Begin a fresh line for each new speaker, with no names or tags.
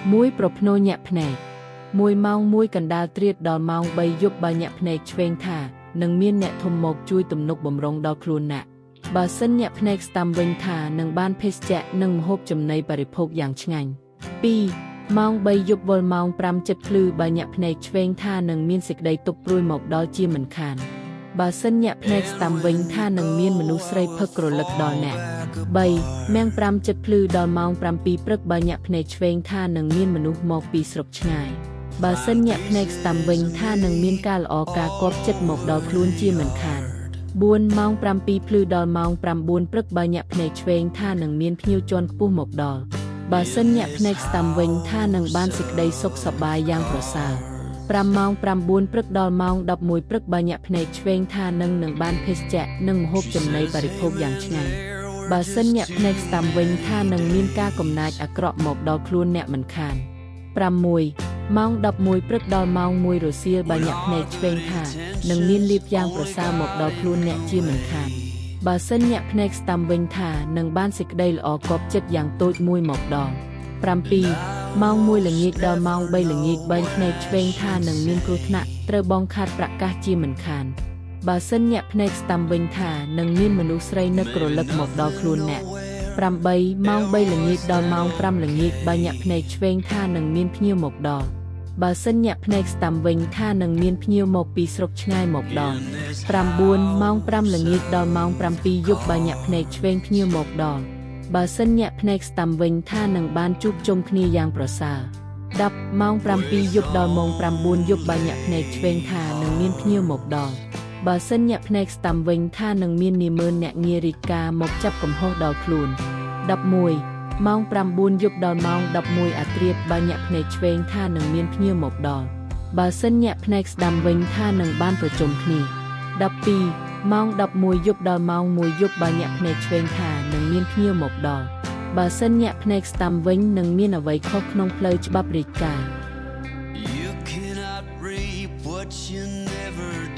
1ប្រភ្នោញាក់ភ្នែក1ម៉ោង1កណ្ដាលត្រៀតដល់ម៉ោង3យប់បើញាក់ភ្នែកឆ្វេងថានឹងមានអ្នកធំមកជួយទំនុកបំរុងដល់ខ្លួនអ្នកបើសិនញាក់ភ្នែកស្ដាំវិញថានឹងបានភេសជ្ជៈនិងម្ហូបចំណីបរិភោគយ៉ាងឆ្ងាញ់2ម៉ោង3យប់វល់ម៉ោង5ចិត្តភ្លឺបើញាក់ភ្នែកឆ្វេងថានឹងមានសេចក្តីទុក្ខព្រួយមកដល់ជាមិនខានបើសិនញាក់ភ្នែកស្ដាំវិញថានឹងមានមនុស្សស្រីផឹកក្រលឹកដល់អ្នក3ម៉ោង5ចិត្តភ្លឺដល់ម៉ោង7ព្រឹកបើញាក់ភ្នែកឆ្វេងថានឹងមានមនុស្សមកពីស្រុកឆ្ងាយបើសិនញាក់ភ្នែកស្ដាំវិញថានឹងមានការល្អការគប់ចិត្តមកដល់ខ្លួនជាមិនខាន4ម៉ោង7ភ្លឺដល់ម៉ោង9ព្រឹកបើញាក់ភ្នែកឆ្វេងថានឹងមានភ្ញៀវជាន់ខ្ពស់មកដល់បើសិនញាក់ភ្នែកស្ដាំវិញថានឹងបានសេចក្តីសុខសប្បាយយ៉ាងប្រសើរ5ម៉ោង9ព្រឹកដល់ម៉ោង11ព្រឹកបើញាក់ភ្នែកឆ្វេងថានឹងបានភេសជ្ជៈនិងម្ហូបចំណីបរិភោគយ៉ាងឆ្ងាញ់បើសិនញាក់ភ្នែកស្ដាំវិញថានឹងមានការកំណាចអាក្រក់មកដល់ខ្លួនអ្នកមិនខាន6ម៉ោង11ព្រឹកដល់ម៉ោង1រសៀលបើញាក់ភ្នែកឆ្វេងថានឹងមានលាភយ៉ាងប្រសើរមកដល់ខ្លួនអ្នកជាមិនខានបើសិនញាក់ភ្នែកស្ដាំវិញថានឹងបានសេចក្តីល្អកប់ចិត្តយ៉ាងតូចមួយមកដល់7ម៉ោង1ល្ងាចដល់ម៉ោង3ល្ងាចបើភ្នែកឆ្វេងថានឹងមានគ្រោះថ្នាក់ត្រូវបងខាតប្រកាសជាមិនខានបើសិនញាក់ភ្នែកស្ដាំវិញថានឹងមានមនុស្សស្រីនឹកក្រលឹកមកដល់ខ្លួនអ្នក8ម៉ោង3ល្ងាចដល់ម៉ោង5ល្ងាចបើញាក់ភ្នែកឆ្វេងថានឹងមានភ្ញៀវមកដល់បើសិនញាក់ភ្នែកស្ដាំវិញថានឹងមានភ្ញៀវមកពីស្រុកឆ្ងាយមកដល់9ម៉ោង5ល្ងាចដល់ម៉ោង7យប់បើញាក់ភ្នែកឆ្វេងភ្ញៀវមកដល់បើសិនញាក់ភ្នែកស្ដាំវិញថានឹងបានជួបជុំគ្នាយ៉ាងប្រសើរ10ម៉ោង7យប់ដល់ម៉ោង9យប់បើញាក់ភ្នែកឆ្វេងថានឹងមានភ្ញៀវមកដល់បើសិនញាក់ភ្នែកស្ដាំវិញថានឹងមាននាម៉ឺនអ្នកងាររាជការមកចាប់កំហុសដល់ខ្លួន11ម៉ោង9យប់ដល់ម៉ោង11អាត្រៀតបើញាក់ភ្នែកឆ្វេងថានឹងមានភ្ញៀវមកដល់បើសិនញាក់ភ្នែកស្ដាំវិញថានឹងបានប្រជុំគ្នា12ម៉ោង11យប់ដល់ម៉ោង1យប់បើញាក់ភ្នែកឆ្វេងថានឹងមានភ្ញៀវមកដល់បើសិនញាក់ភ្នែកស្ដាំវិញនឹងមានអ្វីខុសក្នុងផ្លូវច្បាប់រាជការ។